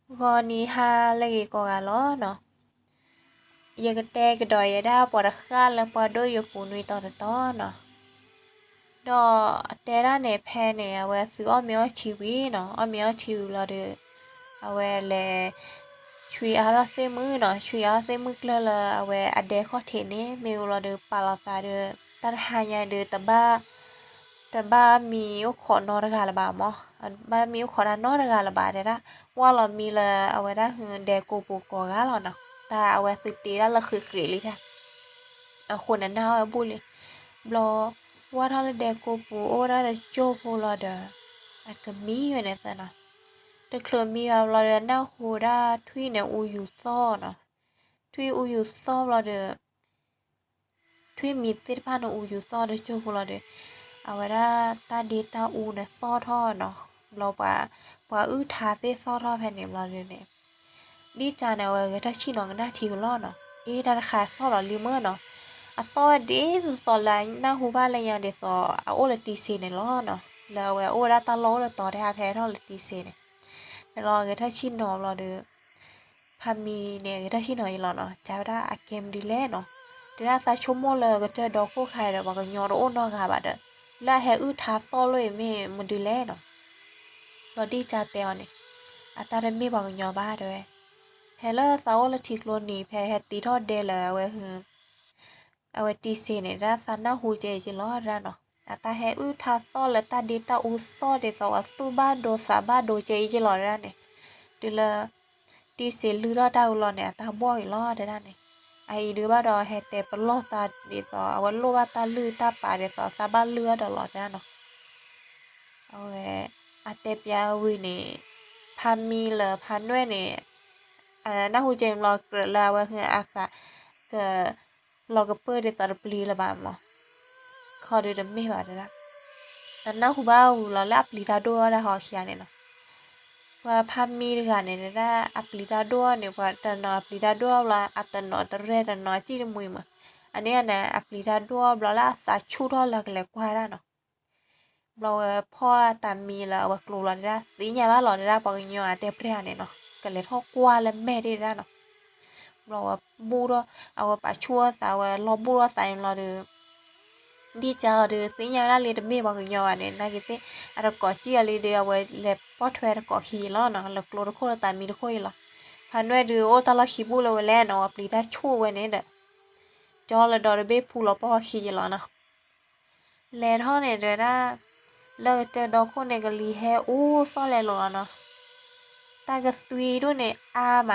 ဂီၤနံၤဟါလၢအဂ့ၤကိးဂၤလီၤနီၤ. ယကတဲကဒီးယဲဒၣ်ပှၤတဃၣ်လၢပှၤဒိၣ်ယိာ်ပူၤနွံတီၤတတီၤနီၤ. ဒီးအတဲဒၣ်န့ၣ် ဖဲန့ၣ် အဝဲသုးအီၣ်မ့ၤအီထံဝံၤနီၤ, အီၣ်မ့ၤအီထံဝံၤလီၤဒီး အဝဲလဲၤ ဆွံအါထီၣ်သ့ၣ်မုၣ်နီၤ, ဆွံအါထီၣ်သ့ၣ်မုၣ်ကျၢၢ်လၢ အဝဲအဒဲခီၣ်ထံးန့ၣ် မ့ၢ်ဝံၤလီၤဒီး ပာ်လီၤသးဒီး တၢ်တဟါညါဒီး တဘၣ်မံအိၣ်ခိးနီတဂၤလၢၤဘၣ်မး, ဘၣ်မံအိၣ်ခိးတၢ်နီတဂၤလၢၤဘၣ်တဲဒၣ်, ဝၢ်လီၤမံလၢအဝဲဒၣ်ဟုဒဲကိပူၤကိးဂၤလီၤနီၤ, တၢ်အဝဲသုးတ့ဒၣ်လၢဃံးဃံးလံဖဲ အဃိန့ၣ် နၢ်အီၣ်ဝဲဘူၣ်လံ. ဘျီ ဝၢ်ထီၣ်လၢဒဲကိပူၤအိၣ်ဝဲဒၣ်တစိၢ်ဖိလီၤဒီး အကမံဝဲန့ၣ်သနီၤ, တချုးမံဘၣ်ဘျီဒီး နၢ်ဟူဝဲဒၣ်ထွံၣ်န့ၣ်အူယူၤသီၣ်နီၤ, ထွံၣ်အူယူၤသီၣ်ဘျီဒီး ထွံၣ်မံၤသ့ၣ်တဖၣ်န့ၣ်အူယူၤသီၣ်တစိၢ်ဖိလီၤဒီး အဝဲဒၣ်တၢ်ဒ့တၢ်အူန့ၣ်သီၣ်ထီၣ်နီၤ, ဘျီ ပှၤအုၣ်ထါသ့ၣ်သီၣ်ထီၣ်ဖဲန့ၣ်ဘျီဒီးန့ၣ် ဒ်ကၢန့ၣ် အဝဲဂဲၤထီၣ်ဆ့ၣ်နီၤကနၣ်ထံဝံၤလီၤနီၤ, အ့ တၢ်တခါသီၣ်လီၤလံမ့ၢ်နီၤ, အသီၣ်ဝဲဒ်သိးသိးလၢနၢ်ဟူဘၣ်လၢညါဒ်သိး အအိၣ်လၢတံစ့န့ၣ်လီၤနီၤ, လၢအဝဲအိၣ်ဝဲဒၣ်တၢ်လီၢ်အိၣ်တတီၤတဟါဖဲထီၣ်လၢတံစ့န့ၣ်, မ့ၢ်လီၤဂဲၤထီၣ်ဆ့ၣ်နီၤဘျီဒီး ဖါမံၤန့ၣ် ဂဲၤထီၣ်ဆ့ၣ်နီၤအံၤလီၤနီၤ, ကၢဝဲဒၣ်အကဲမနုၤလဲၣ်နီၤ, တဲဒၣ်သးဆိကမိၣ်လၢကစၢၢ်ဒီခိၣ်ခါဒီး ပှၤကညီတအိၣ်နီတဂၤဘၣ်ဒီး လၢအဟဲအုၣ်ထါသီၣ်လိၣ်အံၤမ့ၢ်မနုၤလဲၣ်နီၤ, ဘျီဒ်ကၢတဲအီၤန့ၣ် အတၢ်တမ့ၢ်ပှၤကညီဘၣ်တဲဝဲ, ဖဲလၢသးအိၣ်လၢထံကျိနံၤ ဖဲဟဲတ့ထီၣ်ဒဲလၢအဝဲဟု အဝဲတံစ့န့ၣ် ဒၣ်သးနၢ်ဟူကဲအံၤက့လီၤဒၣ်နီၤ, အတၢ်ဟဲအုၣ်ထါသီၣ်လၢတၢ်ဒ့တၢ်အူသီၣ်ဒ်သိး အသူၣ်ဘၣ်ဒိသးဘၣ်ဒိကဲအံၤက့လီၤဒၣ်န့ၣ်, တုၤလၢ တံစ့လုၢ်ထီၣ်တၢ်အူလီၤန့ၣ် အတၢ်ဘှီၣ်အံၤလီၤတဲဒၣ်န့ၣ်, အအံၤဒုးဘၣ်ဒီးဟဲတဲပလီၢ်သးဒ်သိး အဝဲလိၣ်ဘၣ်တၢ်လုၢ်တၢ်ပာ်ဒ်သိး သးဘၣ်လုၢ်အီၤဒီးလီၤတဲဒၣ်နီၤ. အဝဲ အတဲပျးဝံၤန့ၣ် ဖါမံလၢဖါနွဲၣ်န့ၣ် နၢ်ဟူကဲန့ၣ်ဘျီကြၢးလၢအဝဲဟုအသး က လီၤကပၢၢ်ဒ်သိးတပျံၤလၢၤဘၣ်မး, ခီဒုးတမ့ၢ်ဘၣ်တဲဒၣ်, အနၢ်ဟူဘၣ်ဝံၤလီၤလၢအပျံၤတၢ်ဒိၣ်အီၤဒၣ်ဟီခံဂၤန့ၣ်နီၤ. ပှၤဖါမံတဂၤန့ၣ်တဲဒၣ် အပျံၤတၢ်ဒိၣ်အီၤန့ၣ် ပှၤတနီၤအပျံၤတၢ်ဒိၣ်အီၤဘျီ အတနီၤတရဲၣ်တနီၤအစံၣ်တမှံၤမး, အန့ၣ်န့ၣ် အပျံၤတၢ်ဒိၣ်အီၤဘျီလၢအသးဆူၣ်ထီၣ်လၢကလဲၤကွၢ်ဒၣ်နီၤ. ဘျီဝဲဖီၣ်တၢ်မံလၢအဝဲကျိၤဘျီတဲဒၣ် သ့ၣ်ညါဘၣ်လီၤတဲဒၣ် ပှၤကညီအတဲပျဲန့ၣ်နီၤ ကလဲၤထီၣ်ကွၢ်လၢမဲာ်ဒၣ်တဲဒၣ်နီၤ. ဘျီဝဲဘူၣ်ထီၣ် အဝဲပာ်ဆူၣ်အသး အဝဲလီၤဘူၣ်ထီၣ်သးန့ၣ်ဘျီဒီး ဒ်ကၢအီၤဒီး သ့ၣ်ညါဝဲဒၣ်လၢတမ့ၢ်ပှၤကညီဘၣ်န့ၣ် နာ်က့သ့ၣ် အတကိးစံၣ်အီၤလံဒီး အဝဲလဲၤပိာ်ထွဲတကိးခံယံာ်လီၤနီၤ လၢကျိတခိၣ်လၢတၢ်မံတခိၣ်အံၤလီၤ. ဖါနွဲၣ်ဒု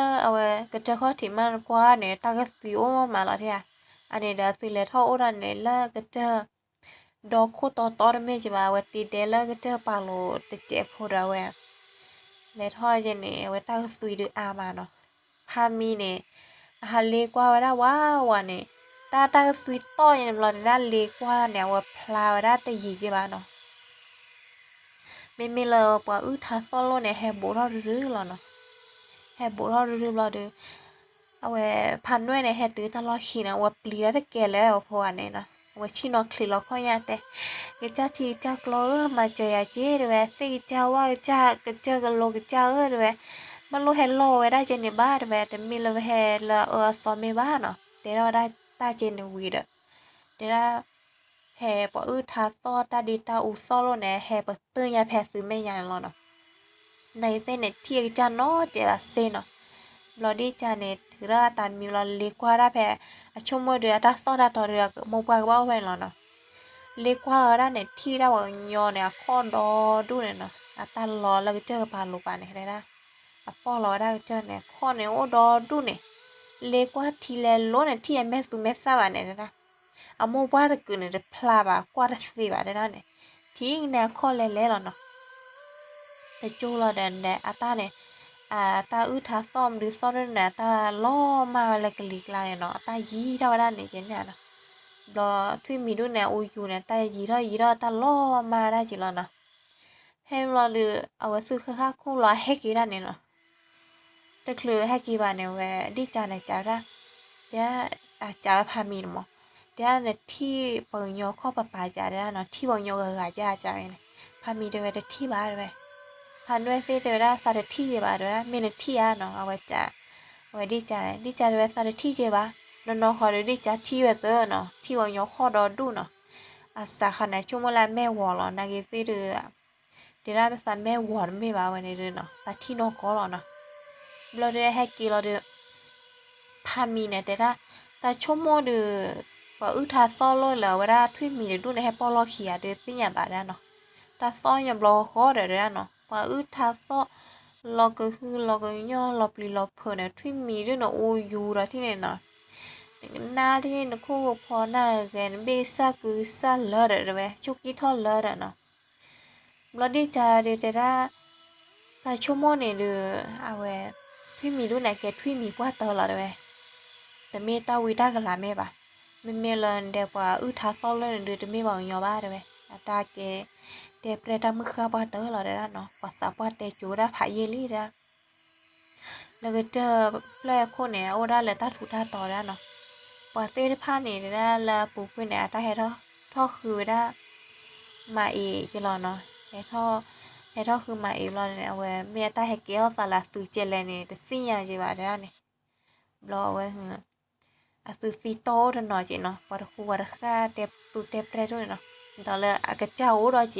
းအိၣ်တၢ်လီၢ်ခံဘူၣ်လၢဝဲလဲၣ်နီၤ အပျံၤတၢ်ဆူၣ်ဝဲန့ၣ်ဒီး ကၠီလၢဒီတဘ့ၣ်ဖူလီၤပိာ်ခံယံာ်လီၤနီၤ. လဲၤထီၣ်န့ၣ်တဲဒၣ် လၢကစၢၢ်ဒီခိၣ်န့ၣ် ကလံၤဟဲအူသီၣ်လဲၤလိာ်လီၤနီၤ. တၢ်ကသွံဒိၣ်န့ၣ် အါမးတဲဒၣ်လၢကစၢၢ်ဒီခိၣ်န့ၣ် တၢ် တၢ်လၢကစၢၢ်ဒိၣ်ကစၢၢ်ထီလီၤန့ၣ် ပအိၣ်လၢအဝဲကစၢၢ်ခီၣ်ထံးမးနကွၢ်န့ၣ် တၢ်ကသွံအိၣ်မးလီၤထဲဧါ. အန့ၣ်ဒီးသုးလဲၤထီၣ်အိၣ်ဒၣ်န့ၣ် လၢကစၢၢ် ဒီခိၣ်တီတီတမ့ၢ်က့ဘၣ် အဝဲတ့ဒဲလၢကစၢၢ်ပာ်လိၤတစဲးဖိဒီးအဝဲ လဲၤထီၣ်ယဲန့ၣ် အဝဲတၢ်ကသွံဒုးအါမးနီၤ. ဖါမံန့ၣ် အဟးလ့ကွၢ်ဝဲဒၣ်ဝးဝးန့ၣ် တၢ်တၢ်ကသွံတီၢ်ယဲန့ၣ်ဘျီတဲဒၣ်လ့ကွၢ်ဒၣ်န့ၣ် အဝဲဖျါဝဲဒၣ်တယံၤက့ဘၣ်နီၤ. မ့မ့ၢ်လၢပှၤအုၣ်ထါသီၣ်လိၣ်န့ၣ် ဟဲဘူးထီၣ်ရုရုလီၤနီၤ. ဟဲဘူးထီၣ်ရုရုဘျီဒီး အဝဲဖါနွဲၣ်န့ၣ် ဟဲတုၤတၢ်လီၢ်ခံန့ၣ် အဝဲပျံၤတၢ်တကဲလၢအဖိဂၤန့ၣ်နီၤ. အဝဲဆ့ၣ်နီၤချံးလီၤခီၣ်ညါတဲ ကစၢ်ထံကစၢ်ကျိဧၢ မၤစၢၤယၤက့တဲဝဲ သ့ၣ်ကစၢ်ဝၣ်ကစၢ် ကစၢၢ်ကလိကစၢ်ဧၢတဲဝဲ ဘၣ်လိၣ်ဟဲလီၢ်ဝဲဒၣ်ကဲန့ၣ်ဘၣ်တဲဝဲ တမ့ၢ်လၢပဟဲလၢအအၢအသီမ့ၢ်ဘၣ်နီၤ. တဲထီၣ်ဝဲဒၣ်တၢ်ကဲန့ၣ်ဝံၤဒီး တဲဒၣ် ဖဲပှၤအုၣ်ထါသီၣ်တၢ်ဒ့တၢ်အူသီၣ်လိၣ်န့ၣ် ဟဲပတုာ်ညါဖဲသုးမဲာ်ညါန့ၣ်လီၤနီၤ. နာ်က့သ့ၣ်န့ၣ် ထံၣ်အကစၢ်နီတစဲးဘၣ်စ့နီၤ. ဘျီဒ်ကၢန့ၣ် ထုးထီၣ်အတၢ်မံဘျီလ့ကွၢ်ဒၣ်ဖဲ အဆိကမိၣ်ဒီး အတၢ်သီၣ်တၢ်တီဒီး မိၢ်ပှၢ်ကဘၣ်အိၣ်ဖဲန့ၣ်လီၤနီၤ. လ့ကွၢ်လီၤဝဲဒၣ်န့ၣ် ထံၣ်ဒၣ်ပှၤကညီန့ၣ် အခီၣ်ဒီဒူၣ်န့ၣ်နီၤ အတၢ်လီၤလၢကစၢၢ်ကပၤလိၤပၤန့ၣ်တဲဒၣ် အပိာ်လီၤဝဲဒၣ်ကစၢၢ်န့ၣ် အခီၣ်န့ၣ်အိၣ်ဒီဒူၣ်န့ၣ် လ့ကွၢ်ထံလဲၤလိၤန့ၣ် ထံၣ်အမဲာ်သူမဲာ်သၣ်ဘၣ်န့ၣ်တဲဒၣ် အမိၢ်ပှၢ်တကုာ်န့ၣ်တဖျါဘၣ် ကွၢ်တသ့ဘၣ်တဲဒၣ်န့ၣ် ထံၣ်န့ၣ်အခီၣ်လဲၤလဲၤလီၤနီၤ. တကၠိလီၤဒီးန့ၣ် အတၢ်န့ၣ် အတၢ်အုၣ်ထါသီၣ်မနုၤသီၣ်ဒိၣ်န့ၣ် အတၢ်လီၤမၢ်ဝဲလၢကလံၤကျါန့ၣ်နီၤ အတၢ်ယံၤထီၣ်ဝဲဒၣ်န့ၣ်က့န့ၣ်နီၤ. ဘျီထွံၣ်မံၤဒိၣ်န့ၣ် အူယူၤန့ၣ် တၢ်ယံၤထီၣ်ယံၤထီၣ်တၢ်လီၤမၢ်ဝဲဒၣ်က့လီၤနီၤ. ဖဲန့ၣ်ဘျီဒီး အဝဲသုးဃၣ်ဃၣ်ခိၣ်လီၤဟဲက့ၤဒၣ်န့ၣ်နီၤ. တချုးဟဲက့ၤဘၣ်န့ၣ်ဝဲ ဒ်ကၢန့ၣ်ကၢဝဲဒၣ် တဲ အကၢဝဲဖါမံၤန့ၣ်မး တဲဒၣ်နထံၣ်ပှၤကညီခီၣ်ပပၤကး တဲဒၣ်နီၤ, ထံၣ်ပှၤကညီဂၤဂၤကး ကးဝဲန့ၣ်. ဖါမံၤတဲဝဲတထံၣ်ဘၣ် တဲဝဲ. ဖါနွဲၣ်သ့ၣ်တဲဝဲဒၣ်သးတထံၣ်ယဲဘၣ် တဲဝဲဒၣ်, မ့ၢ်နထံၣ်ဧါနီၤ, အဝဲ, အဝဲဒ့ၣ်ကါ, ဒ့ၣ်ကါတဲဝဲသးတထံၣ်ယဲဘၣ်. နီၢ်နီၢ်ဃီဒီးဒ့ၣ်ကါထံၣ်ဝဲသၢနီၤ, ထံၣ်ပှၤကညီခီၣ်ဒီဒူၣ်နီၤ. အစးခါန့ၣ် ဆိကမိၣ်လၢအမဲာ်ဝီၤလီၤ, နာ်က့ၤသ့ၣ်ဒီး တဲဒၣ်သးမဲာ်ဝီၤတမ့ၢ်ဘၣ်ဝဲန့ၣ်ဒီးနီၤ, သးထံၣ်နီၢ်ကီၢ်လီၤနီၤ. ဘျီဒီးဟဲက့ၤလီၤဒီး ဖါမံၤန့ၣ်တဲဒၣ်, သးဆိကမိၣ်ဒီး ပှၤအုၣ်ထါသီၣ်လိၣ်လၢအဝဲဒၣ်ထွံၣ်မံၤတဒူၣ်န့ၣ် ဟဲပီၢ်လီၢ်ခံဂၤဒီးသ့ၣ်ညါဘၣ်ဒၣ်နီၤ. တၢ်သီၣ်ညါဘျီဃီဒီးဒၣ်နီၤ, ပှၤအုၣ်ထါသီၣ် လီၤကဟုလီၤကညီလီၤပျံၤလီၤဖုးန့ၣ် ထွံၣ်မံၤဒၣ်န့ၣ် အိၣ်ယူၤဒီးထံၣ်န့ၣ်နီၤ. နကနၣ်ထံၣ်နခိၣ်ကဖီနၢ်ဂဲၤ နဘ့ၣ်ကစၢ်ကုကစၢ်လၢာ်ဒီးတဲဝဲ ဆိၣ်ကံၢ်ထီၣ်လၢာ်ဒီးနီၤ. ဘျီဒ့ၣ်ကါဒီးတဲဒၣ်, သးဆိကမိၣ်န့ၣ်ဒီး အဝဲ ထွံၣ်မံၤဒၣ်န့ၣ် ကဲထွံၣ်မံၤပှၢ်တၢၢ်လီၤတဲဝဲ, တမ့ၢ်တၢ်ဝံတၢ်ကလၤမ့ၢ်ဘၣ်. မ့မ့ၢ်လၢနဒဲးပှၤအုၣ်ထါသီၣ်လိၣ်န့ၣ်ဒီး တမ့ၢ်ပှၤကညီဘၣ်တဲဝဲ, အတၢ်ကဲ တဲပျဲၢ်တၢ်မုၢ်ဃၢ်ပှၢ်တၢၢ်လီၤတဲဒၣ်နီၤ, ပှၤသးပှၢ်တဲကိၤဝဲဒၣ်ဖးယံာ်လံတဲဒၣ်. လၢကစၢၢ်ဖျၢၣ်အခိၣ်န့ၣ် အအိၣ်ဒၣ်လၢတၢ်ထူးတၢ်တီၤဒၣ်နီၤ. ပှၤသ့ၣ်တဖၣ်န့ၣ်တဲဒၣ်လၢအပူၤကွံာ်န့ၣ် အတၢ်ဟဲထီၣ်ဃုဝဲဒၣ် မၤအံၤက့ၤလီၤနီၤ, ဟဲထီၣ်, ဟဲထီၣ်ဃုမၤအံၤဘျီန့ၣ် အဝဲမ့ၢ်အတၢ်ဟဲကဲထီၣ်သးလၢအသုးကဲလဲၣ်န့ၣ် တသ့ၣ်ညါက့ၤဘၣ်တဲဒၣ်န့ၣ်. ဘျီအဝဲ အသုးသံတီၢ်အိၣ်တနီၤက့ၤနီၤ, ပှၤတဃူပှၤတဃၢ်တဲပျဲၢ်တဲပျဲၢ်ဒၣ်န့ၣ်နီၤ, ဒီးလၢအကစၢ်အိၣ်ဒီး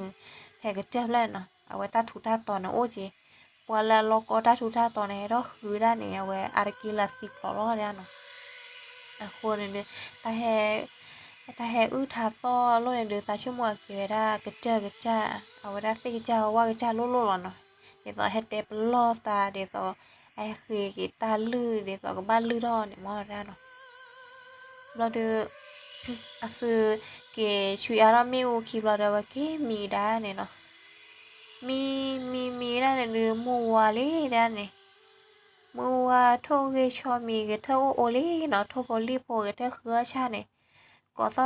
က့ၤအဝဲ ဖဲကစၢၢ်ဖျၢၣ်န့ၣ်နီၤ, အဝဲတၢ်ထူးတၢ်တီၤန့ၣ်အိၣ်က့ၤ, ပှၤလၢအလီၤကီတၢ်ထူးတၢ်တီၤန့ၣ် ဟဲထီၣ်ဃုဒၣ်န့ၣ် အဝဲအါတက့ၢ်လၢအသံဖျိးလီၤဒၣ်နီၤ. အဃိန့ၣ်ဒီး တၢ်ဟဲ, တၢ်ဟဲအုၣ်ထါသီၣ်လိၣ်န့ၣ်ဒီး သးဆိကမိၣ်အကဲဝဲဒၣ်ကစၢၢ်ကစၢ်, အဝဲဒၣ်သ့ၣ်ကစၢ်ဝၣ်ကစၢ်လိၣ်လိၣ်လီၤနီၤ, ဒ်သိးဟဲတဲပလီၢ်သး ဒ်သိး အဟဲဃ့က့ၤတၢ်လုၢ် ဒ်သိးကဘၣ်လုၢ်ထီၣ်န့ၣ်မ့ၢ်ဒၣ်နီၤ. ဘျီဒီး အသုးက့ၤဆှံအါထီၣ်မ့ၣ်အူခံဘျီဒီး အဝဲက့ၤမံကဒါန့ၣ်နီၤ. မံ, မံမံကဒါန့ၣ်ဒီး မုၢ်ဝါလံဒၣ်န့ၣ်, မုၢ်ဝါထိၣ်ဂ့ၤဆီမံၤ ဂဲၤထၢၣ်အိၣ်အိၣ်လံနီၤ, ထိၣ်ဖိလံၣ်ဖိဂဲၤထၢၣ်ဃုအီၣ်ဆၣ်န့ၣ်, ကိးသီၣ်ဒီဒူၣ်နီၤ. ကိးသီၣ်ဒီဒူၣ်န့ၣ် ယသ့ၣ်နကွၢ်တၢ်နခိၣ်ဃၢၤဒီးတၢ်, တဲဝဲ တၢ်ကသွံလီၤ, လီၤဂာ်တၢ်ဂၢၢ်တၢ်ချံၣ်ဂၤယဲန့ၣ်လီၤဧါ.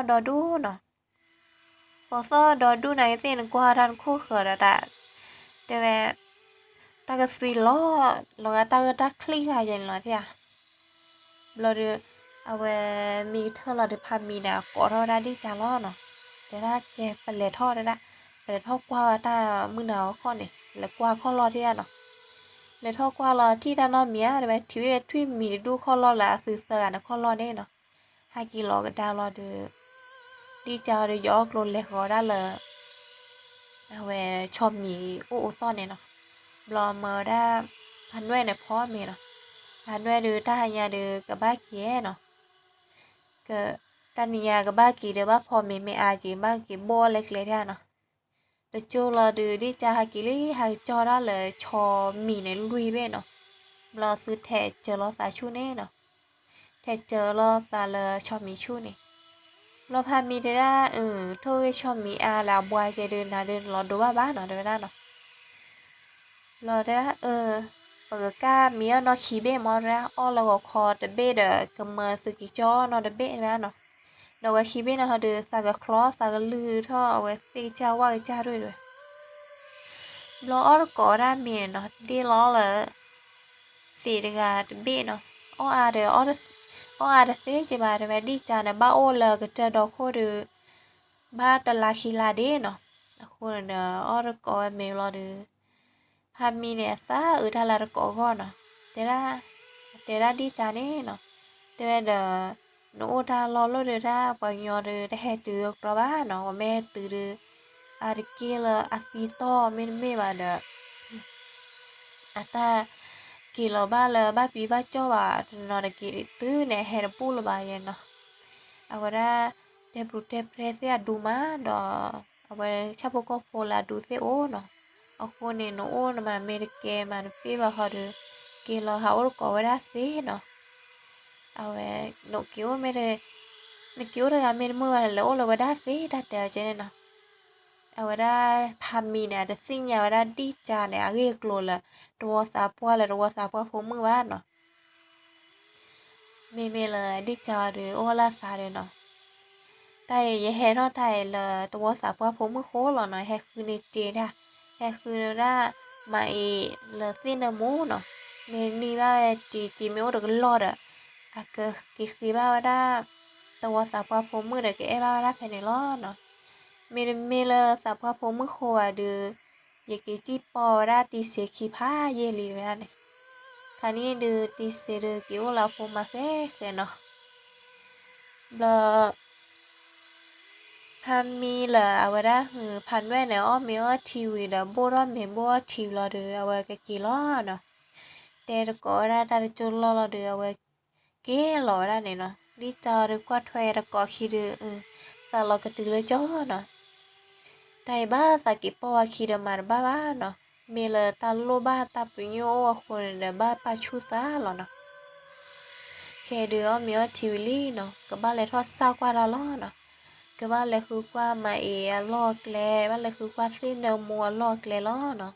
ဘျီဒီး အဝဲမံကထၢၣ်လီၤဒီး ဖါမံၤန့ၣ် အကိးထီၣ်ဝဲဒၣ်ဒ့ၣ်ကါလီၤနီၤ. တဲဒၣ်ကဲပလဲၤထီၣ်တဲဒၣ်, ပလဲၤထီၣ်ကွၢ်ဝဲတၢ်မုၢ်နၤအီၤခီန့ၣ်, လဲၤကွၢ်ခီၣ်လီၢ်ဒၣ်နီၤ. လဲၤထီၣ်ကွၢ်လီၤထံၣ်တၢ်နီတမံၤဧါ တဲဝဲ, ထံၣ်ဝဲထွံၣ်မံၤတဒူၣ်ခီၣ်လီၢ်လၢအသုးသၢဂၤန့ၣ်ခီၣ်လီၢ်န့ၣ်နီၤ. ဟဲက့ၤလီၤကဒါလီၤဒီး ဒ့ၣ်ကါအီၤဒီး ယအီၣ်ကျိၤလဲၤဃီၤဒၣ်လၢ အဝဲဆီမံၤအိၣ်အိၣ်သီၣ်န့ၣ်နီၤ. ဘျီမၢဝဲဒၣ် ဖါနွဲၣ်န့ၣ်ဖီမ့ၤနီၤ. ဖါနွဲၣ်ဒီး တၢ်ဟါညါဒီးကဘၣ်က့ၤနီၤ, တၢ်နံၤညါကဘၣ်က့ၤဒီး ဘၣ်ဖီမ့ၤမ့ၢ်အါက့ၤ ဘၣ်က့ၤဘီၣ်လဲကျဲဒၣ်နီၤ. တကၠိလီၤဒီး ဒ့ၣ်ကါဟဲက့ၤလံ ဟဲက့ၤကၠီဒၣ်လၢဆီမံၤန့ၣ်လွံၢ်ဘ့ၣ်နီၤ. ဘျီသုထဲးစၢၤလီၤသးဆူၣ်န့ၣ်နီၤ. ထဲးစၢၤလီၤသးလၢဆီမံၤဆူၣ်န့ၣ်. ဘျီဖါမံၤတဲဒၣ် အၢ ထိၣ်ဂ့ၤဆီမံၤအါလၢအဘှါကဲဒီး နၤဒီးနလီၤဒိဘၣ်ဘၣ်နီၤ တဲဝဲဒၣ်နီၤ. ဘျီတဲဒၣ် အၢ ပကကၢ်မံအီၣ်နီၢ်ခံဘ့ၣ်မ့ၢ်တဲဒၣ် အီၣ်လၢဂီၤခီတဘ့ၣ်ဒီး ကမၢသုက့ၤကၠီနီတဘ့ၣ်တဲဝဲဒၣ်နီၤ. ဒီးဝဲခံဘ့ၣ်န့ၣ်ဟီဒီး သးကချီသးကလုၢ်ထီၣ်အဝဲသ့ၣ်ကစၢ်ဝၣ်ကစၢ်ဒၣ်ဝဲ. ဘျီအီၣ်တကိးဝဲဒၣ်မ့ၤန့ၣ်နီၤ ဒ့ၣ်လီၤလၢ သ့းတဂၤတဘ့ၣ်နီၤ. အီၣ်အါဒီး အီၣ်အါတသ့က့ဘၣ် တဲဝဲဒၣ် ဒ့ၣ်ကါန့ၣ် ဘၣ်အိၣ်လၢကတၢၢ်ဒီခိၣ်ဒီး ဘၣ်တလါခံလါဒ့ၣ်နီၤ. အဃိန့ၣ်ဒီး အီၣ်တကိးဝဲမ့ၤလီၤဒီး ဖါမံၤန့ၣ် အသးအုးတၢ်လၢတကိးအဂီၢ်နီၤ. တဲဒၣ်, တဲဒၣ်ဒ့ၣ်ကါန့ၣ်နီၤ, တဲဝဲဒီး နအိၣ်တၢ်လီၢ်လၢဒၣ် ပှၤကညီဒီး တဟဲတုၤအကျီဘၣ်နီၤ, အဝဲမ့ၢ်ဟဲတုၤဒီး အါတက့ၢ်လၢအသံတီၢ်မ့တမ့ၢ်ဘၣ်ဒီး အတၢ်က့ၤလီၤဘၣ်လၢဘၣ်ပံဘၣ်ကၠီၣ်ဘၣ် တနီၤတက့ၢ်တုၤန့ၣ် ဟဲတဘူၣ်လၢၤဘၣ်ယဲနီၤ. အဝဲဒၣ် တဲပျုၤတဲပြဲသ့ၣ်အဒူမးဒီး အဝဲဆၣ်ဖိကီၢ်ဖိလၢအဒူသ့ၣ်အိၣ်နီၤ. အဃိန့ၣ် နအိၣ်နမၤမ့ၢ်တကဲမၤတပ့ၢ်ဘၣ်ဃီဒီး က့ၤလီၤဟးအိၣ်တကိးဝဲဒၣ်သ့နီၤ. အဝဲ နက့ၤအိၣ်မ့ၢ် နက့ၤအိၣ်တဂၤမ့ၢ်တမုာ်ဘၣ် လဲၤအိၣ်လၢၤဝဲဒၣ်သ့ တၢ်တဲအီၤကဲန့ၣ်နီၤ. အဝဲဒၣ်ဖါမံၤန့ၣ် အတသ့ၣ်ညါဝဲဒၣ်ဒ့ၣ်ကါန့ၣ် အဂ့ၢ်အကျိၤလၢ တဝီသးပှၢ်လၢတဝီသးပှၢ်ဖိမုၣ်ဘၣ်နီၤ. မ့မ့ၢ်လၢဒ့ၣ်ကါအီၤဒီး အိၣ်လၢသးဒီးနီၤ. တၢ်အံၤယဟဲထီၣ်တၢ်အံၤလၢတဝီသးပှၢ်ဖိမုၣ်ဃိလီၤနီၤ, ဟဲဃုန့ၢ်တ့ၢ်ဒၣ်, ဟဲဃုန့ၢ်ဒၣ် မၤအံၤလၢသ့ၣ်နၢမူနီၤ. မ့ၢ်နံၤဘၣ်ဝဲတ့ၢ်တ့ၢ်မ့ၢ်အိၣ်တကလီၢ်ဒီး အကက့ၤဃ့ဘၣ်ဝဲဒၣ် သဝီသးပှၢ်ဖိမုၣ်ဒီးကအဲၣ်ဘၣ်ဝဲဒၣ်ဖဲန့ၣ်လီၤနီၤ. မ့တမ့ၢ်လၢသးပှၢ်ဖိမုၣ်ဃိဘၣ်ဒီး ယက့ၤစံၣ်ပီၢ်ဝဲဒၣ်တံစ့ခံဖးယံာ်လံဝဲဒၣ်န့ၣ်. ခါန့ၣ်ဒုးတံစ့ဒုးက့ၤအိၣ်လၢအဖိမါဃဲဃဲနီၤ. ဘျီ ဖါမံလၢအဝဲဒၣ်ဟု ဖါနွဲၣ်န့ၣ် အီၣ်မ့ၤအီထံဝံၤဒီး ဘိၣ်ထီၣ်မ့ၤဘိၣ်အီထံလီၤဒီး အဝဲကက့ၤလီၤနီၤ. တဲတကိးဝဲဒၣ်တၢ်တကၠိၢ်လီၢ်လီၤဒီး အဝဲက့ၤလီၤဝဲဒၣ်န့ၣ်နီၤ. ဒ်ကၠီဒုးကွၢ်ထွဲတကိးခံဒီး သးလီၤကတုၤလၢကၠီနီၤ. တၢ်အံၤဘၣ်သးက့ၤပီၢ်ဝဲခံဒီးမၤတဘၣ်ဘၣ်နီၤ. မ့ၢ်လၢတၢ်လိၣ်ဘၣ်တၢ်ပညိၣ်အိၣ်အဃိန့ၣ်ဒီး ဘၣ်ပာ်ဆူၣ်သးလီၤနီၤ. ခဲဒုးအီၣ်မ့ၤအီထံဝံၤလံနီၤ ကဘၣ်လဲၤထီၣ်စၢ်ကွၢ်တၢ်လီၤနီၤ. ကဘၣ်လဲၤဃုကွၢ်မၤအ့ၤအလီၢ်အကျဲ ဘၣ်လဲၤဃုကွၢ်သ့ၣ်နၢမူအလီၢ်အကျဲလီၤနီၤ.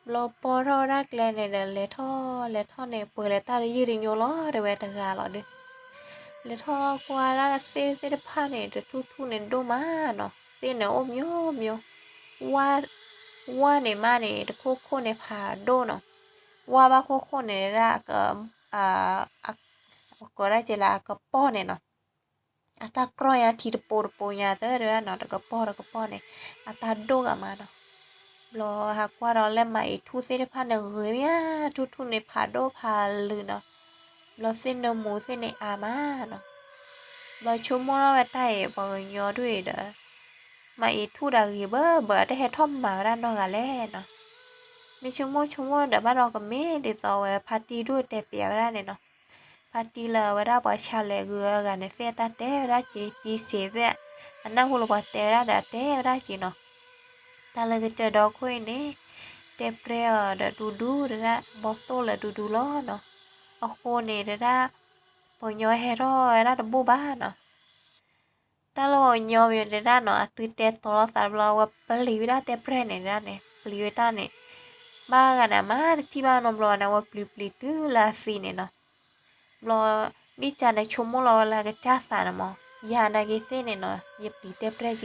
ဘျီပီၢ်ထီၣ်ဝဲဒၣ်ကျဲန့ၣ်ဒီး လဲၤထီၣ်လဲၤထီၣ်န့ၣ် ပှဲၤလၢတၢ်တယုၢ်တညိလီၤ တဲဝဲတဂၤလီၤဒီး လဲၤထီၣ်ကွၢ်ဒၣ်သ့ၣ်သ့ၣ်တဖၣ်န့ၣ် တထူၣ်ထူၣ်န့ၣ်ဒိၣ်မးနီၤ. သ့ၣ်န့ၣ်အိၣ်မးမး ဝၣ် ဝၣ်န့ၣ်မးန့ၣ် တခိၣ်ခိၣ်န့ၣ်ဖးဒိၣ်နီၤ. ဝၣ်ဘၣ်ခိၣ်ခိၣ်န့ၣ်ဒၣ် ကိးဒၣ်က့ၤလၢအကပီၢ်န့ၣ်နီၤ. အတၢ်ကြီၢ်ညါထံတပိၤတပိၤညါသၢဒၣ်နီၤ တကပီၢ်တကပီၢ်န့ၣ် အတၢ်ဒိၣ်ဂၤမးနီၤ. ဘျီဟးကွၢ်ဒီးလၢမၤအ့ၤထူၣ်သ့ၣ်တဖၣ်န့ၣ်ဂ့ၤမး ထူၣ်ထူၣ်န့ၣ်ဖးဒိၣ်ဖးလုာ်နီၤ. ဘျီသ့ၣ်နၢမူသ့ၣ်န့ၣ်အါမးနီၤ. ဘျီဆိကမိၣ်ထီၣ်ဝဲတၢ်အံၤ ပှၤကညီဒ်အံၤဒီး မၤအ့ၤထူၣ်ဒီးဂ့ၤဘၣ်ဘၣ် တဟဲထီၣ်မၤဝဲဒၣ်နီတဂၤလဲၣ်နီၤ. မ့ၢ်ဆိကမိၣ်ဆိကမိၣ်ဒီးဘၣ်ဒီးကမ့ၢ်ဒ်သိးဝဲဖါတံၢ်ဒိၣ်တဲပျးဝဲဒၣ်န့ၣ်နီၤ. ဖါတံၢ်လၢအဝဲဒၣ်ပှၤဆါလဲၤဂုၤအဂၤန့ၣ် သ့ၣ်အတၢ်တဲဝဲဒၣ်က့ၤ တံစ့သ့ၣ် အနၢ်ဟူလၢပှၤတဲဝဲဒၣ်ဒီးအတဲဝဲဒၣ်က့ၤနီၤ. တၢ်လၢကစၢၢ်ဒီခိၣ်အံၤန့ၣ် တဲပြဲအီၤဒီးဒူဒူတဒၣ် ဘီသိၣ်လၢဒူဒူလီၤနီၤ. အဃိန့ၣ်တဒၣ် ပှၤကညီဟဲထီၣ်ဝဲဒၣ်တဘူၣ်ဘၣ်နီၤ. တၢ်လၢပှၤကညီမ့ၢ်တဒၣ်နီၤ အသုတဲတီလီၤသးဘျီ အဝဲပျံၤဝဲဒၣ်တဲပြဲန့ၣ်တဒၣ်န့ၣ် ပျံၤဝဲတၢ်န့ၣ် ဘၣ်ဂၤန့ၣ်မးတထံၣ်ဘၣ်နီတဘျီဘၣ်န့ၣ် အဝဲပျံၤပျံၤတုၤလၢအသံန့ၣ်နီၤ. ဘျီ ဒ်ကန့ၣ်ဆိကမိၣ်လီၤဝဲလၢအကစၢ်သးန့ၣ်မး ယၤနာ်က့ၤသ့ၣ်န့ၣ်နီၤ ယပျံၤတဲပြဲက့ၤ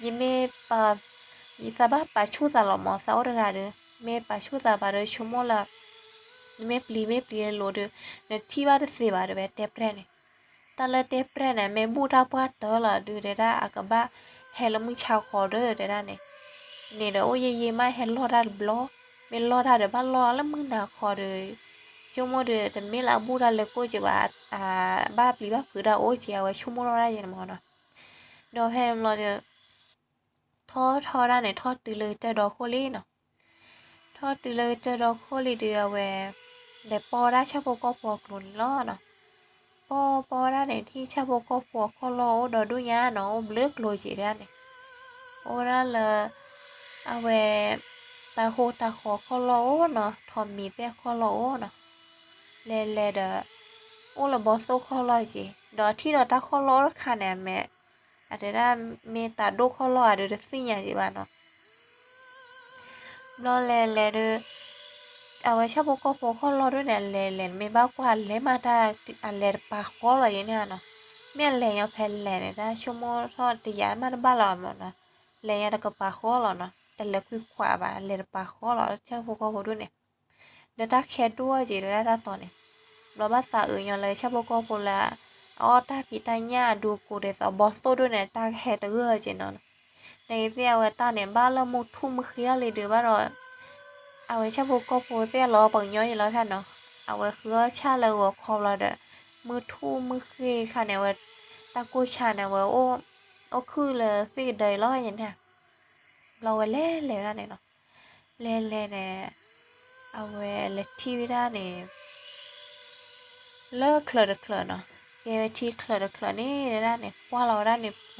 ယမ့ၢ်ပာ် ယသးဘၣ်ပာ်ဆူၣ်သးလီၤမး သးအိၣ်တဂၤဒီး မ့ၢ်ပာ်ဆူၣ်သးဘၣ်ဒီးဆိကမိၣ်လၢ နမ့ၢ်ပျံၤမ့ၢ်ပျံၤလိၤဒီး နထံၣ်ဘၣ်တသ့ဘၣ်တဲဝဲတဲပြဲန့ၣ်. တၢ်လၢတဲပြဲန့ၣ် မ့ၢ်ဘူၣ်တၢ်ပှၢ်တၢၢ်လီၤဒုးတဲဒၣ် အကဘၣ်ဟဲလၢမုၢ်ဆါခီဒီးတဲဒၣ်န့ၣ် န့ၣ်ဒီးအိၣ်ယံာ်ယံာ်မးဟဲလီၢ်တၢ်တဘျီ မ့ၢ်လီၢ်တၢ်ဒီးဘၣ်လီၢ်လၢမုၢ်နၤခီဒီး ဆိကမိၣ်ဒီး တမ့ၢ်လၢအဘူၣ်တၢ်လဲၤကိၣ်က့ၤဘၣ် ဘၣ်ပျံၤဘၣ်ဖုးတၢ်အိၣ်က့ၤ အဝဲဆိကမိၣ်ထီၣ်ဒၣ်ယဲန့ၣ်မးနီၤ. ဒီးဖဲန့ၣ်ဘျီဒီး ထီၣ်ထီၣ်ဒၣ်န့ၣ် ထီၣ်တုၤလၢကစၢၢ်ဒီခိၣ်လံနီၤ. ထီၣ်တုၤလၢကစၢၢ်ဒီခိၣ်လံဒီးအဝဲ လဲၤပီၢ်ဝဲဒၣ်ဆၣ်ဖိကီၢ်ဖိအကျိၤန့ၣ်လီၤနီၤ. ပီၢ်ပီၢ်ဝဲဒၣ်န့ၣ် ထံၣ်ဆၣ်ဖိကီၢ်ဖိအခီၣ်လီၢ်အိၣ်ဒီဒူၣ်ညါနီၤ အိၣ်ဘျုးကျိၤက့ၤဒၣ်န့ၣ် အိၣ်ဝဲဒၣ်လၢ အဝဲ တၢ်ဟိတၢ်ဃီအခီၣ်လီၢ်အိၣ်နီၤ ထိးမံၤသ့ၣ်အခီၣ်လီၢ်အိၣ်နီၤ. လဲၤလဲၤဒီး အိၣ်လၢဘီသိၣ်ခီၣ်လီၢ်က့ၤ ဒီးထံၣ်ဒီးတၢ်ခီၣ်လီၢ်အိၣ်တခါန့ၣ် အမဲာ် အတဲဒၣ် မ့ၢ်တၢ်ဒိၣ်ခီၣ်လီၢ်ဧါဒီးတသ့ၣ်ညါက့ၤဘၣ်နီၤ. ဘျီလဲၤလဲၤဒီး အဝဲဆၣ်ဖိကီၢ်ဖိခီၣ်လီၢ်ဒ်န့ၣ် အလဲၤလဲၤမ့ၢ်ဘၣ်ကွၢ်လဲၤမးတၢ် အလဲၤတပာ်ဃီလီၤယဲန့ၣ်နီၤ. မ့ၢ်အလဲၤညီဖဲလဲၤန့ၣ် တၢ်ဆိကမိၣ်ထီၣ်တယာ်မးတဘၣ်လီၤမးနီၤ. လဲၤညီတကပာ်ဃီလီၤနီၤ တလဲၤကွံာ်ခွးဘၣ် လဲၤတပာ်ဃီလီၤ ဆၣ်ဖိကီၢ်ဖိဒ်န့ၣ် ဒီးတၢ်ခဲဒိၣ်က့ၤဒီးတၢ်တီၤန့ၣ် ဘျီဘၣ်သးအုးညီလၢဆၣ်ဖိကီၢ်ဖိလၢ အအီၣ်တၢ်ဖံးတၢ်ညၣ်အဒူကိးဒ်သိးဘီသိၣ်ဒ်န့ၣ် တၢ်ကဟဲတဂၢၢ်က့ၤနီၤ. နသ့ၣ်အဝဲတၢ်န့ၣ် ဘၣ်လၢမုၢ်ထူၣ်မုၢ်ဃ့အီၤလံဒီးဘၣ်ဒီး အဝဲဆၣ်ဖိကီၢ်ဖိသ့ၣ်လီၤပှၤကညီယံၤလီၤတၢ်နီၤ. အဝဲဃုအီၣ်ဆၣ်လၢဂီၤခီဘျီဒီး မုၢ်ထူၣ်မုၢ်ဃ့ခါန့ၣ် အဝဲ တၢ်ကိၢ်ဆၣ်န့ၣ် အဝဲ အိၣ်ခုၣ်လၢသ့ၣ်ကဒၢအံၤလီၤယဲန့ၣ်. ဘျီဝဲလဲၤလဲၤဝဲဒၣ်န့ၣ်နီၤ. လဲၤလဲၤန့ၣ် အဝဲလဲၤထံၣ်ဝဲဒၣ်န့ၣ် လၢချၢးတချၢးနီၤ. ကဲဝဲထံချၢးတချၢးန့ၣ်ဒၣ်န့ၣ် ကွၢ်လီၤဝဲဒၣ်န့ၣ်ပှၤ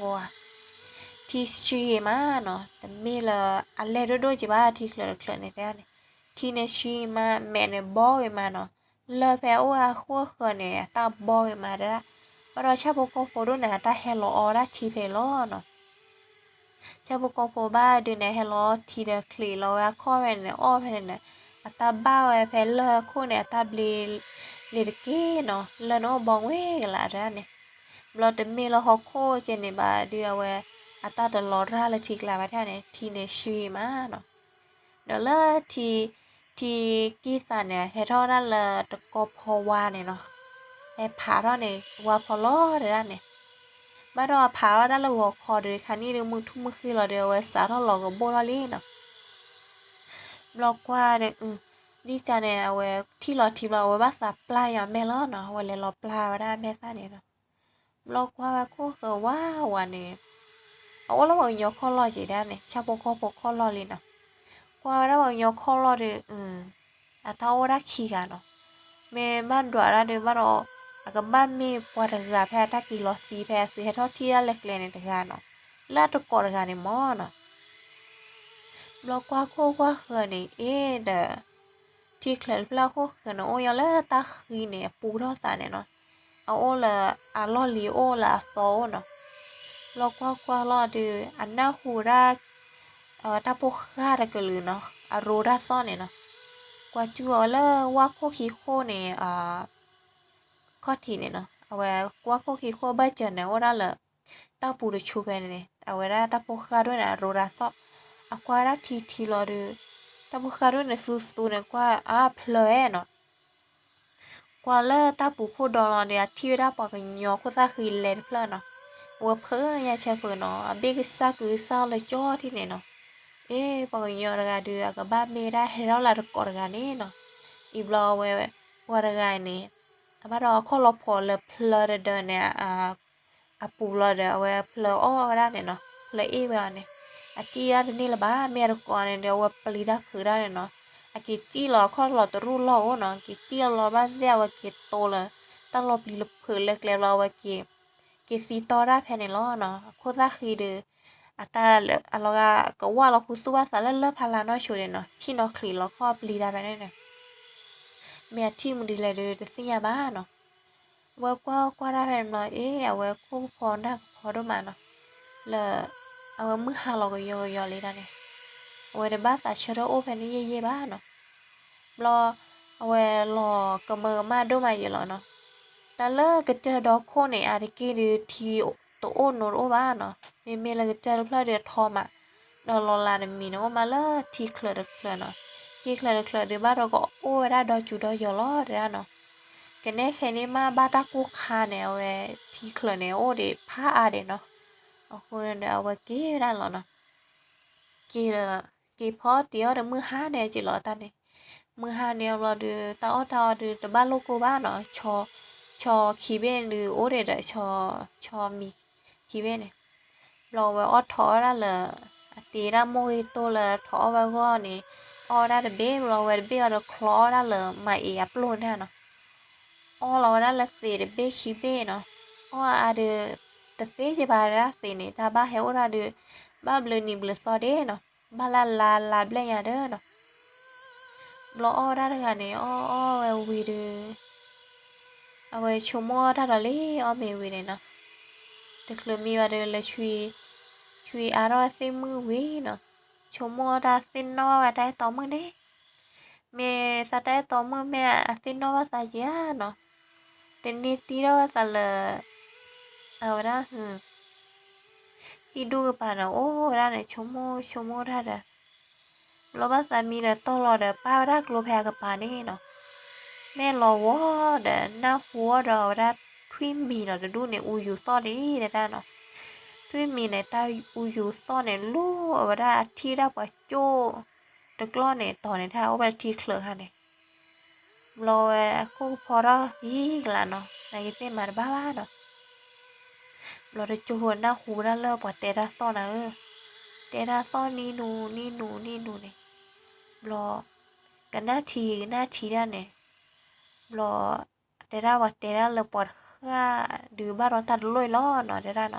ထံဆှံဂ့ၤမးနီၤ. တမ့ၢ်လၢအလဲၢ်ဒိၣ်ဒိၣ်က့ၤဘၣ် ထံချၢးတချၢးန့ၣ်တဲဒၣ်န့ၣ် ထံန့ၣ်ဆှံမး မဲာ်န့ၣ်ဘီဂ့ၤမးနီၤ. လၢဖဲအိၣ်အဃိအဃၢၤန့ၣ် အတၢ်ဘီဂ့ၤမးတဲဒၣ်. ဘၣ်ဒီးဆၣ်ဖိကီၢ်ဖိဒိၣ်န့ၣ် အတၢ်ဟဲလီၤအီဝဲဒၣ်ထံဖဲအံၤလီၤနီၤ. ဆၣ်ဖိကီၢ်ဖိဘၣ်ဒုးန့ၣ် ဟဲလီၤအီထံဒီးချံးလီၤဝဲအခီၣ်ဖဲန့ၣ် အီၣ်ဖဲန့ၣ်န့ၣ် အတၢ်ဘၣ်ဝဲဖဲလၢၢ်ခိၣ်န့ၣ် အတၢ်ဘျ့လံၤတက့ၢ်နီၤ. လၢၢ်န့ၣ်အိၣ်ဘီဝဲကလးတဲဒၣ်န့ၣ်. ဘျီတမ့ၢ်လၢဟီၣ်ခိၣ်ကဲန့ၣ်ဘၣ်ဒုးအဝဲ အတၢ်တလီၤရၢ်လၢထံကျါဘၣ်တဲဒၣ်န့ၣ် ထံန့ၣ်ဆှံမးနီၤ. ဒီးလၢထံ ထံကံၢ်သးန့ၣ် ဟဲထီၣ်ဝဲဒၣ်လၢတကီၢ်ဖီဝါန့ၣ်နီၤ. အဲၣ်ဖးထီၣ်န့ၣ် ဝါဖီလီၤတဲဒၣ်န့ၣ်, ဘၣ်ဒီးအဖးထီၣ်တၢ်လၢဂီၤခီဒီး ခါနံၣ်ဒီးမုၢ်ထူၣ်မုၢ်ဃ့လီၤဒီး အဝဲစးထီၣ်လီၤကဘိၣ်ထီၣ်လံနီၤ. ဘျီကွၢ်ဒီး ဒ်ကန့ၣ် အဝဲထံၣ်လီၤထံဘျီ အဝဲဘၣ်သးပျၢ်ယၤမဲာ်လီၤနီၤ, အဝဲလဲၤလီၤပျၢ်ဝဲဒၣ်မဲာ်သၣ်န့ၣ်နီၤ. ဘျီကွၢ်ဝဲခိၣ်ဃၢၤဝါဝါန့ၣ် အအိၣ်လၢပှၤကညီခီၣ်လီၢ်က့ၤဒၣ်န့ၣ် ဆၣ်ဖိကီၢ်ဖိခီၣ်လီၢ်လံနီၤ. ကွၢ်ဝဲဒၣ်ပှၤကညီခီၣ်လီၢ်ဒီး အတၢ်အိၣ်ဝဲဒၣ်ခံဂၤနီၤ. မ့ၢ်ဘၣ်ဒွးဒၣ်ဒီး ဘၣ်ဒီး အကဘၣ်မ့ၢ်ပှၤတဂၤဖဲအတၢ်က့ၤလီၤသံ ဖဲအသုဟဲထီၣ်ထံၣ်ဒၣ်လဲာ်ကျဲန့ၣ်တဂၤနီၤ, လၢအတကိးတဂၤန့ၣ်မၢ်နီၤ. ဘျီကွၢ်ခိၣ်ကွၢ်ဃၢၤန့ၣ် အ့ဒီး ထံချၢးတဖျၢၣ်အခိၣ်ဃၢၤန့ၣ် အိၣ်ညီလၢတၢ်ဃံန့ၣ် အပူၤထီၣ်သးန့ၣ်နီၤ. အအိၣ်လၢအလီၢ်လံၤအိၣ်လၢအသီအိၣ်နီၤ. ဘျီကွၢ်ကွၢ်လီၤဒီး အနၢ်ဟူဝဲဒၣ် အဝဲတၢ်ဖိဃၢ်တကလုာ်နီၤ အရိတၢ်သီၣ်န့ၣ်နီၤ. ကွၢ်စူၣ်အီၤဝဲလၢဝၣ်ခိၣ်ခံခိၣ်န့ၣ် ခီၣ်ထံးန့ၣ်နီၤ. အဝဲကွၢ်ခိၣ်ခံခိၣ်ဘၣ်စၢၤန့ၣ် အိၣ်ဒၣ်လၢ တၢ်ပူၤတဆူဖဲန့ၣ်န့ၣ် အဝဲဒၣ်တၢ်ဖိဃၢ်ဒိၣ်န့ၣ် အရိတၢ်သီၣ်. အကွၢ်ဝဲဒၣ်ထံထံလီၤဒီး တၢ်ဖိဃၢ်ဒိၣ်န့ၣ်သူသူန့ၣ် ကွၢ်အါဖျၢၣ်နီၤ. ကွၢ်လၢတၢ်ပူၤခိၣ်ဒီလီၤဒီး အထံၣ်ဝဲဒၣ်ပှၤကညီခိၣ်သၣ်ဃံလဲၤတဖျၢၣ်နီၤ. အဝဲဖၢညါဆၢဖုးနီၤ အဘ့ၣ်ကစၢ်ကုစၢ်လၢကၠီထံၣ်န့ၣ်နီၤ. အ့ ပှၤကညီတဂၤဒီး အကဘၣ်မ့ၢ်ဝဲဒၣ်ဟဲထီၣ်လၢတကိးတဂၤန့ၣ်နီၤ. အံၤဘျီအဝဲ ပှၤတဂၤန့ၣ် အဘၣ်ဒီးအခီၣ်လီၤဖီးလၢဖျၢၣ်တဒၢန့ၣ် အပူၤလီၤဒီး အဝဲဖျၢၣ်အီၣ်ဝဲဒၣ်န့ၣ်နီၤ, ဖျၢၣ်အ့ၣ်ဝဲအီၤန့ၣ်, အတံၢ်ဒၣ်တန့ၢ်လၢၤဘၣ်, မ့ၢ်အတကိးန့ၣ်ဒီး အဝဲပျံၤတၢ်ဖုးတၢ်န့ၣ်နီၤ, အက့ၤစံၣ်လီၤအခီၣ်လီၤတရူၢ်လီၢ်အိၣ်နီၤ, က့ၤစံၣ်လီၤလီၤဘၣ်သ့ၣ် အဝဲက့ၤတိလၢ တၢ်လီၤပျံၤလၢဖုးလၢကျဲဘျီ အဝဲက့ၤ က့ၤသံတီၢ်တၢ်ဖဲန့ၣ်လီၤနီၤ, အခိၣ်သၣ်ဃံဒီး အတၢ်လၢအလီၤဂာ်ကဝၢ်လီၤခူသူၣ်ဘၣ်သးလၢလၢဖးလၢ်နီၢ်ဆိဒၣ်နီၤ, ဆံၣ်နီၤချံးလီၤခီၣ်ပျံၤတၢ်ဖဲန့ၣ်န့ၣ် မ့ၢ်အထံၣ်မနုၤလဲၣ်ဒီးတသ့ၣ်ညါဘၣ်နီၤ. အဝဲကွၢ်ကွၢ်တၢ်ဖဲန့ၣ်ဘျီ အ့ အဝဲခိၣ်ကဖီနၢ်ကဖီဒိၣ်မးနီၤ, လၢ အဝဲမုၢ်ဟါလီၤကယီကယီလံတၢ်န့ၣ်, အဝဲတဘၣ်သးဆၢထၢၣ်အိၣ်ဖဲန့ၣ်ယဲၢ်ယဲၢ်ဘၣ်နီၤ. ဘျီ အဝဲလီၤကမၢကမၣ်ဒိၣ်မးယဲၢ်လီၤနီၤ. တၢ်လၢကတၢၢ်ဒီခိၣ်န့ၣ် အါတက့ၢ်ဒီးထံတအိၣ်နိတအိၣ်ဘၣ်နီၤ, မ့မ့ၢ်လၢကတၢၢ်တဖျၢၣ်ဒီးထီမး, ဒီးလီၤလးတမံၤန့ၣ် အိၣ်မးလၢထံချၢးတချၢးနီၤ, ထံချၢးတချၢးဒီးဘၣ်ဒီးကအိၣ်ဝဲဒၣ်ဒီစူၤဒီယီၤလီၤတဲဒၣ်နီၤ. ကနဲခဲန့ၣ်မးဘၣ်တၢ်ကိၢ်ခါန့ၣ် အဝဲထံချၢးန့ၣ် အအိၣ်ဒံးဖးအါဒံးနီၤ, အဃိန့ၣ်ဒီးအဝဲက့ၤဝဲဒၣ်လီၤနီၤ. က့ၤဒီး က့ၤဖီတ့ၢ်အီၣ်ဒီးမုၢ်ဟါန့ၣ်က့ၤလီၤတၢ်န့ၣ်, မုၢ်ဟါန့ၣ်အဘျီဒီး တၢ်အီၣ်တၢ်အီဒီးတဘၣ်လိၣ်ကိၢ်ဘၣ်နီၤ, ဆီခံဘ့ၣ်န့ၣ်ဒုးအိၣ်ဒံးဒီး ဆီမံၤခံဘ့ၣ်န့ၣ်, ဘျီဝဲအီၣ်ထိးအီၣ်ဒၣ်လၢ အတ့ဒၣ်မိၢ်ဂ့ၤတိၢ်လၢထိးအီၣ်ဝဲအဂီၢ်န့ၣ်, အီၣ်ဝဲဒၣ်တဘ့ၣ် ဘျီဝဲတဘ့ၣ်အီၤဒီးချီအီၣ်ဒၣ်လၢမၤအ့အပျိၢ်န့ၣ်နီၤ. အီၣ်လီၤဝဲဒၣ်လၢသ့းတဘ့ၣ်ခံဘ့ၣ်နီၤ, အီၣ်အါဒီး တသ့ကဘၣ်ဒၣ်သ့းန့ၣ် တၢ်ဘၣ်ဟဲအိၣ်ဒၣ်ဒီး ဘၣ်ဘျုးနံၤဘျုးသီဒ့နီၤ, ဘၣ်လၢလါလါဘျဲၣ်ညါဒီးနီၤ. ဘျီအီၣ်ဝဲဒၣ်တဂၤန့ၣ် အီၣ်အီၣ်ဝဲဝံၤဒီး အဝဲဆိကမိၣ်အီၣ်တၢ်ဒီးလံ အီၣ်မ့ၤဝံၤန့ၣ်နီၤ, တချုးမံဘၣ်ဒီးလဲၤ ဆွံအါထီၣ်သ့ၣ်မုၣ်ဝံၤနီၤ, ဆိကမိၣ်အီၣ်တၢ်သ့ၣ်နီၣ်ဘၣ်ဝဲတၢ်အဲၣ်တီမုၣ်န့ၣ်, မ့ၢ်သးတၢ်အဲၣ်တီမုၣ်မ့ၢ်အသ့ၣ်နီၣ်ဘၣ်သးယါနီၤ, တန့ၢ်တံၢ်ထီၣ်ဝဲသးလၢ အဝဲဒၣ် ဟံၣ်ဒူၣ်ကပၤန့ၣ် အိၣ်ဝဲဒၣ်န့ၣ် ဆိကမိၣ်ဆိကမိၣ်တၢ်ဒီး ဘျီဘၣ်သးမံဒီးတီၢ်လီၤဒီး ပာ်ဝဲဒၣ်ကျိဖဲအကပၤန့ၣ်နီၤ, မ့ၢ်လီၤဝီၤဒီး နၢ်ဟူအီၤဒီးအဝဲဒၣ်ထွံၣ်မံၤနီၤ တဒူၣ်န့ၣ် အူယူၤသီၣ်ဒံးတၢ်နီၤ, ထွံၣ်မံၤန့ၣ် တၢ်အူယူၤသီၣ်န့ၣ် လူၤအဝဲဒၣ်အထံၣ်ဒၣ်ပှၤကၠိၣ်တကျီၢ်န့ၣ် တီၤန့ၣ် တၢ်အိၣ်ဝဲထံချၢးခါန့ၣ် ဘျီဝဲအခိၣ်ကဖီထီၣ်ယံၤကလးနီၤ နာ်က့သ့ၣ်မၤတဘၣ်ဘၣ်နီၤ, ဘျီတကၠိဖိနၢ်ဟူဝဲဒၣ်လၢပှၤတဲတၢ်သီၣ်နၤဧၢ, တဲတၢ်သီၣ်နံၣ်နူနံၣ်နူနံၣ်နူန့ၣ်, ဘျီ ကနၣ်ထံကနၣ်ထံဒၣ်န့ၣ်, ဘျီ တဲဒၣ်ပှၤတဲဒၣ်လၢပှၤတဃၣ်ဒုးဘၣ်ဒီးတၢ်တလိၣ်လီၤနီၤ တဲဒၣ်နီၤ,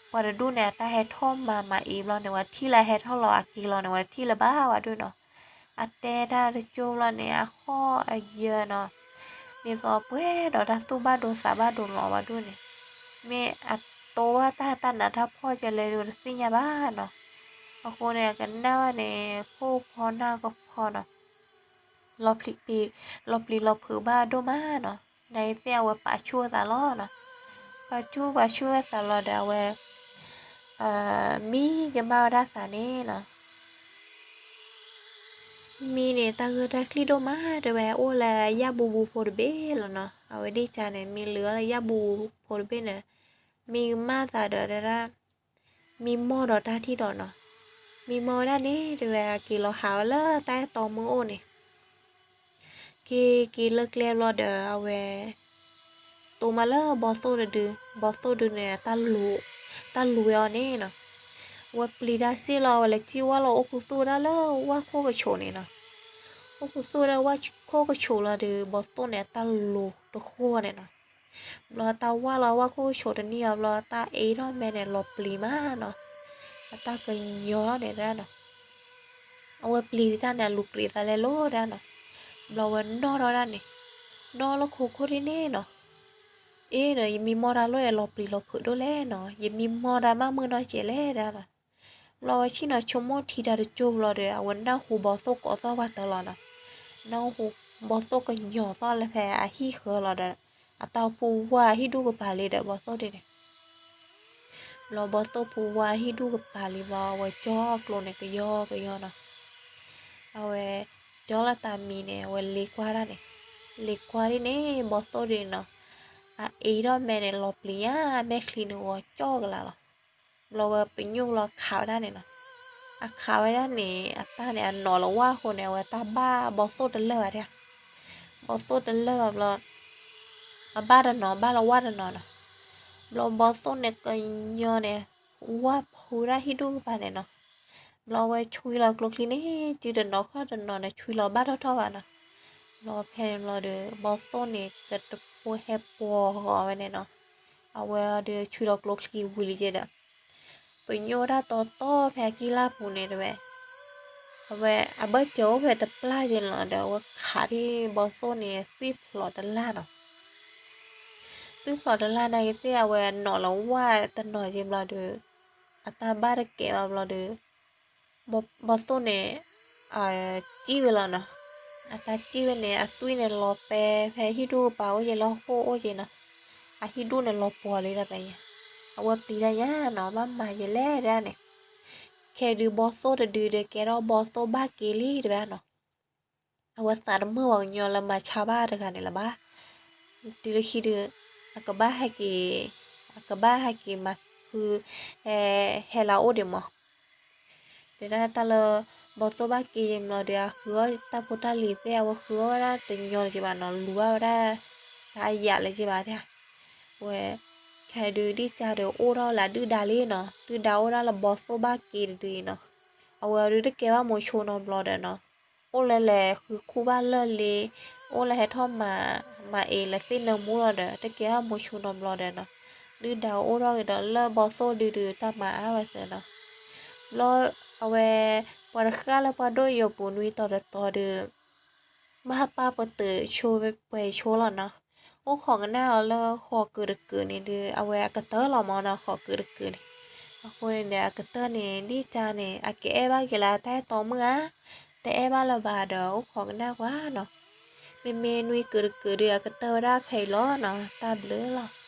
ပှၤတဒူၣ်န့ၣ် အတၢ်ဟဲထီၣ်မၤမၤအံၤဘျီန့ၣ် ပှၤထံၣ်လၢဟဲထီၣ်လီၤအက့ၤလီၤန့ၣ် ပှၤတထံၣ်လၢၤဘၣ်ဝဲဒၣ်နီၤ, အတဲတၢ်တကၠိဘျီန့ၣ် အဟီၣ်အယၢၤနီၤ, ဒ်သိးပှဲၤဒီးတၢ်သူၣ်ဘၣ်ဒိသးဘၣ်ဒိလီၤဝဲဒၣ်န့ၣ်, မ့ၢ်အတိဝဲတၢ်တၢ်နးတၢ်ဖှီၣ်ကဲလဲၣ်ဒုးတသ့ၣ်ညါဘၣ်နီၤ, အဃိန့ၣ် အကနၣ်ဝဲန့ၣ် ခိၣ်ဖီနၢ်ကဖီနီၤ လီၤပျံၤလီၤဖုးဘၣ်ဒိၣ်မးနီၤ, နာ်က့သ့ၣ်အဝဲပာ်ဆူၣ်အသးလီၤနီၤ, ပာ်ဆူၣ်ပာ်ဆူၣ်အသးလီၤဒီးအဝဲ မံကမၣ်ဝဲဒၣ်သးန့ၣ်နီၤ, မံန့ၣ် တၢ်ဂ့ၢ်တၢ်ကျိၤဒိၣ်မး တဲဝဲ အိၣ်လၢယၣ်ဘူးဘူးဖိတဘ့ၣ်လီၤနီၤ. အဝဲဒ်ကန့ၣ် မံလုာ်အီၤလၢယၣ်ဘူးဘူးဖိတဘ့ၣ်န့ၣ် မံကမၣ်သးဒီးဒၣ် မံမီၢ်ဒီးတၢ်ထံၣ်ဒီးနီၤ. မံမီၢ်ဝဲဒၣ်န့ၣ် တဲဝဲ အက့ၤလီၤဟးဝဲလၢတၢ်အဲၣ်တီမုၢ်အိၣ်န့ၣ် က့ၤက့ၤလၢကျဲဘျီဒီး အဝဲ တိမးလၢဘီသိၣ်တဒု, ဘီသိၣ်ဒုန့ၣ် တၢ်လူၤဝဲအီၤန့ၣ်နီၤ. အဝဲပျံၤတၢ်စ့ၢ်လီၤ အဝဲလဲၤစံၣ်ဝၣ်လီၤအိၣ်ခူသူၣ်ဝဲဒၣ်လၢဝၣ်ခိၣ်ကဆိးန့ၣ်နီၤ. အိၣ်ခူသူၣ်ဝဲဒၣ်ဝၣ်ခိၣ်ကဆိးလီၤဒီး ဘီသိၣ်န့ၣ် တၢ်လူၤတဃိန့ၣ်နီၤ. ဘျီတၢ်ဝၣ်လီၤဝၣ်ခိၣ်ကဆိးတန့ၢ်အီၤဘျီ တၢ်အ့ထီၣ်မဲန့ၣ် လီၤပျံၤမးနီၤ. အတၢ်ကညီၤထီၣ်န့ၣ်ဒၣ်နီၤ. အဝဲပျံၤတၢ်န့ၣ် အလူၤကြ့းသးလဲလိာ်ဒၣ်နီၤ. ဘျီဝဲနီၣ်ထီၣ်ဒၣ်န့ၣ်, နီၣ်လၢခိခိၣ်ဒ်န့ၣ်နီၤ. အ့ဒီး ယမံမီၢ်တၢ်လီၢ်အလီၤပျံၤလီၤဖုးဒိၣ်လဲၣ်နီၤ, ယမံမီၢ်တၢ်မးမုၢ်နီၢ်ကဲလဲၣ်ဒၣ်နီၤ. ဘျီဝဲဆ့ၣ်နီၤဆိကမိၣ်ထံတၢ်တကၠိဘျီဒီး အဝဲနၢ်ဟူဘီသိၣ်ကိးသီၣ်ဝဲတၢ်လီၤနီၤ. နၢ်ဟူဘီသိၣ်ကညီၤသီၣ်လၢဖဲအဟံၣ်ဃၢၤလီၤဒီး အတၢ်ဖူဝါဟံၣ်ဒူၣ်ကပၤလံဒီးဘီသိၣ်ဒ်န့ၣ် ဘျီဘီသိၣ်ဖူဝါဟံၣ်ဒူၣ်ကပၤလံဘျီ အဝဲကၠီအကျိၤန့ၣ် ကယီကယီနီၤ. အဝဲကၠီလၢတၢ်မံန့ၣ် အဝဲလ့ၤကွၢ်ဒၣ်န့ၣ်, လ့ၤကွၢ်ဒ်န့ၣ် ဘီသိၣ်ဒ်န့ၣ်နီၤ. အအ့ထီၣ်မဲန့ၣ် လီၤပျံၤညါ မဲာ်ချံန့ၣ်ဂီၤကၠီကလာ်လီၤ. ဘျီဝဲပညိၣ်ဘျီခးဝဲဒၣ်န့ၣ်နီၤ. အခးဝဲဒၣ်န့ၣ် အတၢ်န့ၣ် အနီၣ်လၢဝၣ်အဃိန့ၣ် အဝဲတၢ်ဘၣ်ဘီသိၣ်တလၢာ်ဘၣ်ဒၣ်. ဘီသိၣ်တလၢာ်ဘၣ်ဘျီ အဘၣ်တနီၤ ဘၣ်လၢဝၣ်တနီၤနီၤ. ဘျီဘီသိၣ်န့ၣ်ကညီန့ၣ် ဝၣ်ဖုဒၣ်ဟံၣ်ဒူၣ်ကပၤန့ၣ်နီၤ. ဘျီဝဲဆွံလီၤကျိချံန့ၣ် စုတနီၤခီၣ်တနီၤန့ၣ် ဆွံလီၤဘၣ်ထီၣ်ထီၣ်ဘၣ်နီၤ. ဘျီဖဲန့ၣ်ဘျီဒီး ဘီသိၣ်န့ၣ် ကတဖိဟဲပှီၤဂီၤဝဲန့ၣ်နီၤ. အဝဲဒီးဆွံလီၤကျိချံဝံၤလံက့ဒီး ပညိၣ်ဒၣ်တီတီဖဲအကံၢ်လၢ်ပူၤန့ၣ်တဲဝဲ, အဝဲအဘၢၣ်စၢၤအိၣ်ဖဲတပျၢ်က့န့ၣ်လီၤဒီး အဝဲခးဒ်ဘီသိၣ်န့ၣ် သွံၣ်ဖျိးတလၢ်နီၤ. သွံၣ်ဖျိးတလၢ်နာ်က့သ့ၣ် အဝဲနီၣ်လၢဝၣ်တနီၤက့ဘျီဒီး အတၢ်ဘၣ်တကဲဘၣ်ဘျီဒီး ဘီသိၣ်န့ၣ် စံၣ်ဝဲလီၤနီၤ. အတၢ်စံၣ်ဝဲန့ၣ် အသွံၣ်န့ၣ်လီၤပဲာ်ဖဲဟံၣ်ဒူၣ်ကပၤအိၣ်က့ လၢဟီၣ်ခိၣ်အိၣ်က့နီၤ. အဟံၣ်ဒူၣ်န့ၣ်လီၤပှီၤလံတၢ်ပညါ. အဝဲပျံၤတၢ်ညါနီၤ ဘၣ်မၤယဲလဲၣ်ဒၣ်န့ၣ်. ခဲဒုးဘီသိၣ်တဒုဒီး ကဲထီၣ်ဘီသိၣ်ဘၣ်က့လံတဲဝဲနီၤ. အဝဲသးတမုာ်ဝဲကညီလၢမၤဆါဘၣ်တဂၤန့ၣ်လၢၤဘၣ်. တုၤလၢခံဒုး အကဘၣ်ဟဲက့ၤ, အကဘၣ်ဟဲက့ၤမၤဃု ဟဲ, ဟဲလၢအအိၣ်ဒံးမး. တဲဒၣ်တၢ်လၢ ဘီသိၣ်ဘၣ်က့ၤယံၤဘျီဒီး အဃုအီၣ်တၢ်ဖိတၢ်လံၤသ့ၣ် အဝဲဃုအီၣ်ဝဲဒၣ်တညီလၢၤက့ဘၣ်နီၤ လူၤဘၣ်ဝဲဒၣ် တၢ်အယးလၢၤက့ဘၣ်ဒၣ်. ဝဲ ခဲဒုးဒ်ကဒီးအိၣ်ထီၣ်လၢအဒုၣ်ဒါလံနီၤ ဒုၣ်ဒါအိၣ်ဒၣ်လၢဘီသိၣ်ဘၣ်က့ၤတဒုအံၤနီၤ. အဝဲဒုးတကဲဘၣ်မိၤဆိနီတဘျီဒီးနီၤ. အိၣ်လၢလဲၤဃုခူၣ်ဘၣ်လၢၢ်လ့, အိၣ်လၢဟဲထီၣ်မၤ, မၤအ့ၤလၢသ့ၣ်နၢမူလီၤဒီး တကဲဘၣ်မိၤဆိနီတဘျီဒီးနီၤ. ဒုၣ်ဒါအိၣ်ထီၣ်က့ၤဒီး လၢဘီသိၣ်ဒုဒုးတၢ်မၤအါဝဲသ့နီၤ. ဘျီ အဝဲ ပှၤတဃၣ်လၢပှၤဒိၣ်ယိာ်ပူၤနွံတီၤတတီၤဒီး ဘၣ်ပၢ်ပတုာ်ဆိပှဲၤဆိလီၤနီၤ. အိၣ်ခိးကနၣ်လီၤလၢဃိးကုာ်တကုာ်န့ၣ်ဒီး အဝဲအကတၢၢ်လီၤမၢ်နီၤ ဃိးကုာ်တကုာ်န့ၣ်. အဃိန့ၣ်ဒီး အကတၢၢ်န့ၣ် ဒ်ကန့ၣ် အကအဲၣ်ဘၣ်က့ၤလၢတၢ်အဲၣ်တီမုၣ်ဧါ, တအဲၣ်ဘၣ်လၢၤဘၣ်ဒီး အိၣ်ခိးကနၣ်ကွၢ်နီၤ. မ့မ့ၢ်နွံကုာ်တကုာ်ဒီး အကတၢၢ်ဝဲဒၣ်ဖဲအံၤလီၤနီၤ တၢ်ဘျုးလီၤ.